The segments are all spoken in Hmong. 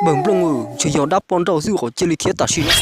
Npawg Nplooj, ntshe yog dab poj nrauj xwb qhov cia li thiab tam sim no.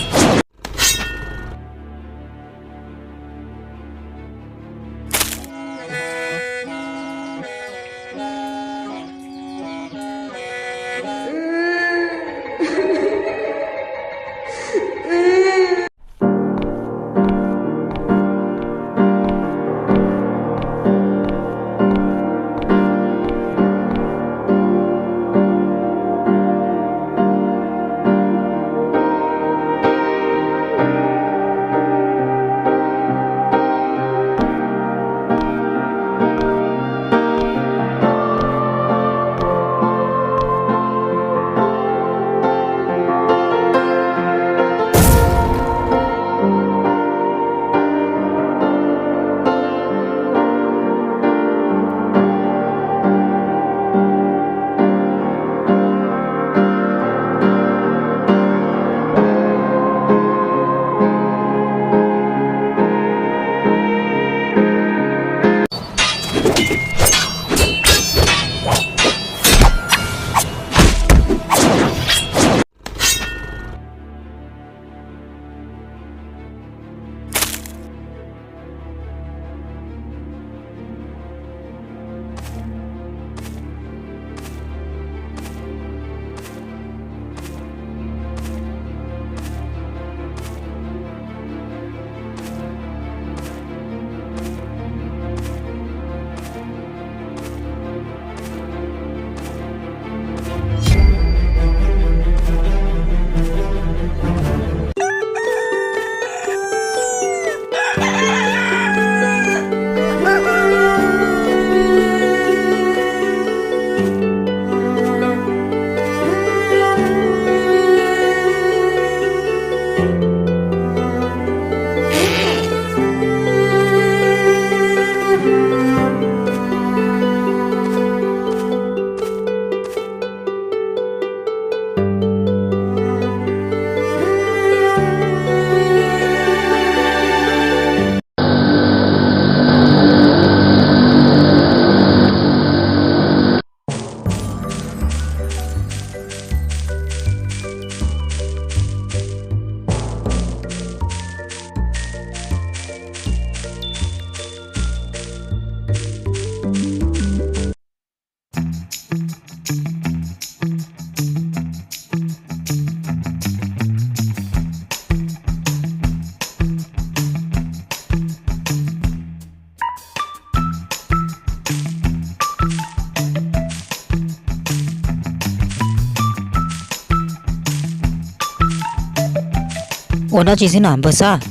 Ua dab tsi xwb na npawg Xab?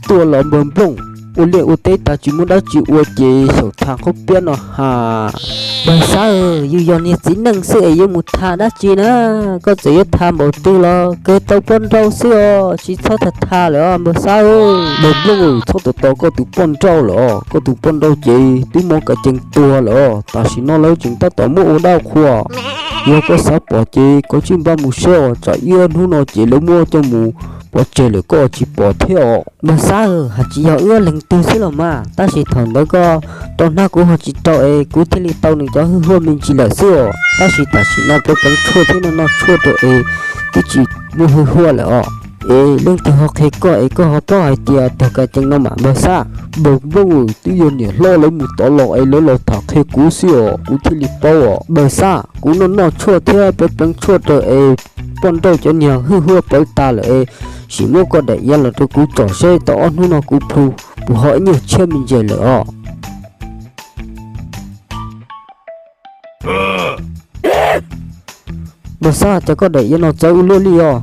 Tuaj los npawg Nplooj, ua liaj ua teb tag tsis muaj dab tsi ua ces xyaum tham qhob piab no ha. Npawg Xab, yus yog niag txiv neej xwb es yuav mus tham dab tsi na? Koj txawm yuav tham npaum twg los kawg tau poj nrauj xwb os, tsis txhob tham tham lawm os npawg Xab. Npawg Nplooj, txhob tos tos koj tus poj nrauj lawm os, koj tus poj nrauj ces twb mob kav cees tuag lawm os, tam sim no lawv tseem tab tom muab ua dab qhua. Yog koj xav pom ces koj tsij npaj mus saib os, tsam ib hnub no ces lawv muab coj mus pov tseg lawm koj tsis pom thiab os. Npawg Xab, hais tsis yog wb leeg twg xwb los mas, tab sis thaum ntawd koj rau hnab kuv ho tsis rau es kuv thiaj li tau nws cov hwj huaj me ntsis lawm xwb os. Tab sis tam sim no pleev pleev tshuaj thiab noj noj tshuaj rau es twb tsis muaj hwj huaj lawm os. Es leej twg ho qhia koj es koj ho paub hais tias tuag kav cees no mas npawg Xab? Npawg Nplooj, twb yog niam hlob lawv mus tod los es lawv los tham qhia kuv xwb os, kuv thiaj li paub os. Npawg Xab, kuv noj noj tshuaj thiab pleev pleev tshuaj rau es poj nrauj cov niag hwj huaj plawv tas lawm es sim muab koj daim iav los rau kuv tsom seb tau ob hnub no kuv plhu puas ho ib nyuag tshiab me ntsis lawm os. Npawg Xab, cas koj daim iav no txawv ua luaj li os?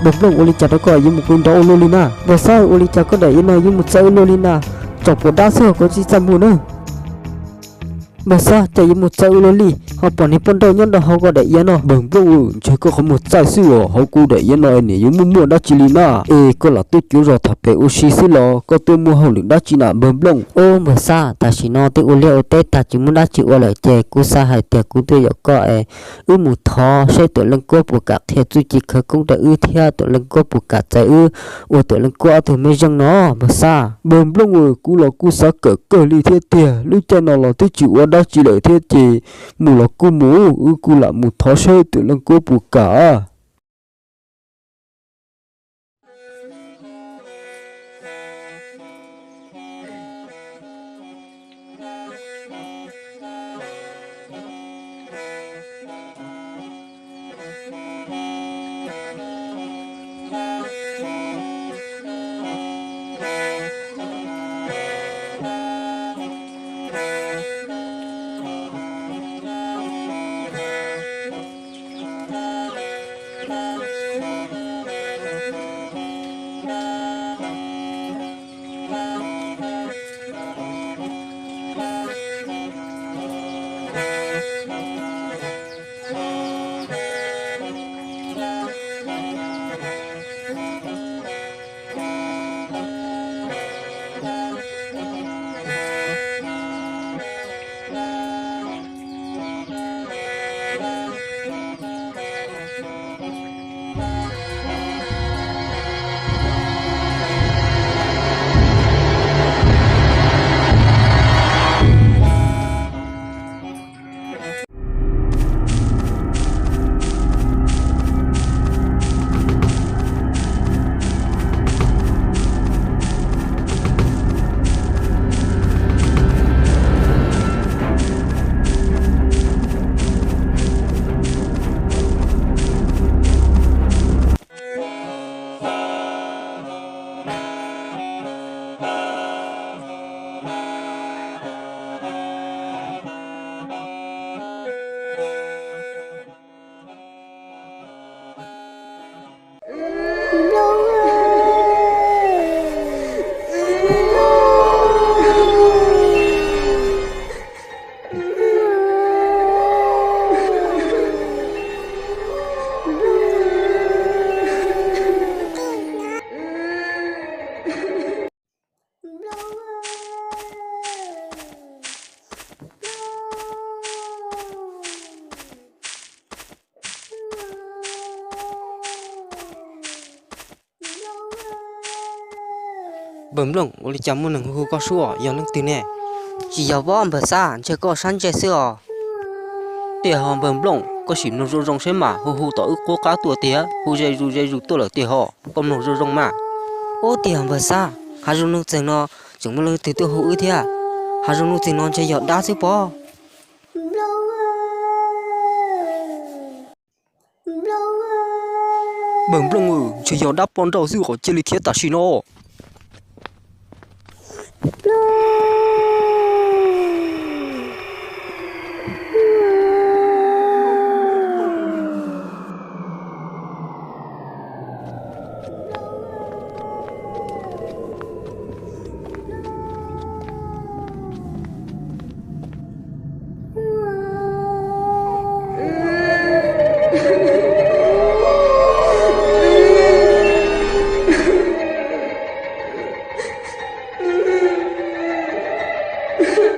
Npawg Nplooj, ua li cas rau koj yuav mus qw nrov ua luaj li na? Npawg Xab, ua li cas koj daim iav no yuav mus txawv ua luaj li na? Tsom puas dab xwb koj tsis txaj muag na. Npawg Xab, cas yuav mus txais ua luaj li, ho pom niag poj nrauj nyob nraum hauv koj daim iav no? Npawg Nplooj, ntshe koj qhov muag txaij xwb os, hauv kuv daim iav no es nim yuav muaj muaj dab tsi li na. Es koj lam tuaj cuav zos tham pem ua si xwb los koj tuaj muaj hauj lwm dab tsi na Npawg Nplooj? Ub, Npawg Xab, tam sim no twb ua liaj ua teb tag tsis muaj dab tsi ua lawm ces kuv xav hais tias kuv tuaj yaum koj es wb mus thov saib Tuam Leej Kuab puas kam qhia txuj ci khawv koob rau wb thiab Tuam Leej Kuab puas kam txais wb ua Tuam Leej Kuab ob tug mej zeej no Npawg Xab. Npawg Nplooj, kuv los kuj xav kawm kawg li thiab tiag, lub caij no los twb tsis ua dab tsi lawm thiab ces mus los kuj mus, wb kuj lam mus thov saib Tuam Leej Kuab puas kam. Npawg Nplooj, ua li cas muaj neeg hu hu koj suab, yog leej twg ne? Tsis yog pob Npawg Xab, ntshe koj sab ntsej xwb os. Tiag ho Npawg Nplooj, koj sim mloog zoo zoo saib mas, hu hu tom wb qub qab tuaj tiag, hu ze zus ze zus tuaj lawm tiag ho, koj mloog zoo zoo mas. Ub, tiag Npawg Xab, hav zoov nuj txeeg no tseem muaj leej twg tuaj hu wb thiab? Hav zoov nuj txeeg no ntshe yog dab xwb pob. Npawg Nplooj, ntshe yog dab poj nrauj xwb os, cia li khiav tam sim no.